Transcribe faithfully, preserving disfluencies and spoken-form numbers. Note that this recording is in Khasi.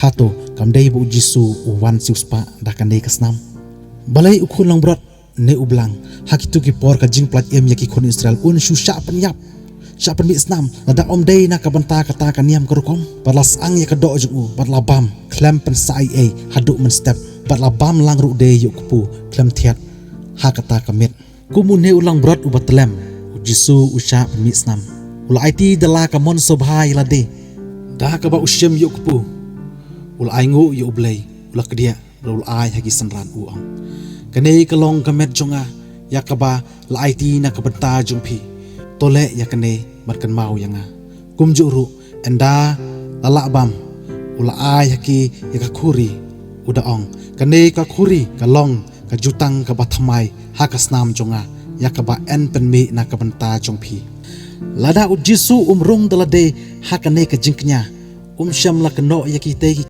Hato kam dei ba u Jisu u wan siew spah da kane ka snam? Balei u khun langbrot ne u blang ha kito ki por ka jingpyllait im ïa ki khun Israel un shu shah pynïap, shah pynmih snam, lada ym dei na ka bynta kata ka niam ka rukom? Bad la sah ïa ka doh jong u bad la bam khlem pynsah ei ei haduh mynstep, bad la bam lang ruh de ïa u kpu khlem thiat ha kata ka miet. Kum une u langbrot uba tyllem, u Jisu u shah pynmih snam. U la aiti da la ka mon sngewbha ïa lade, da kaba u shim ïa u kpu, u la ainguh ïa U Blei, u la kdiah bad u la ai ha ki synran, u ong: Kane ka long ka met jong nga, ïa kaba la aiti na ka bynta jong phi. To leh ïa kane ban kynmaw ïa nga. Kumjuh ruh, ynda la lah bam, u la ai ha ki ïa ka khuri, u da ong: Kane ka khuri ka long ka jutang kaba thymmai ha ka snam jong nga, ïa kaba yn pynmih na ka bynta jong phi. Lada u Jisu um rung da lade ha kane ka jingkñia, um shym la kynnoh ïa kitei ki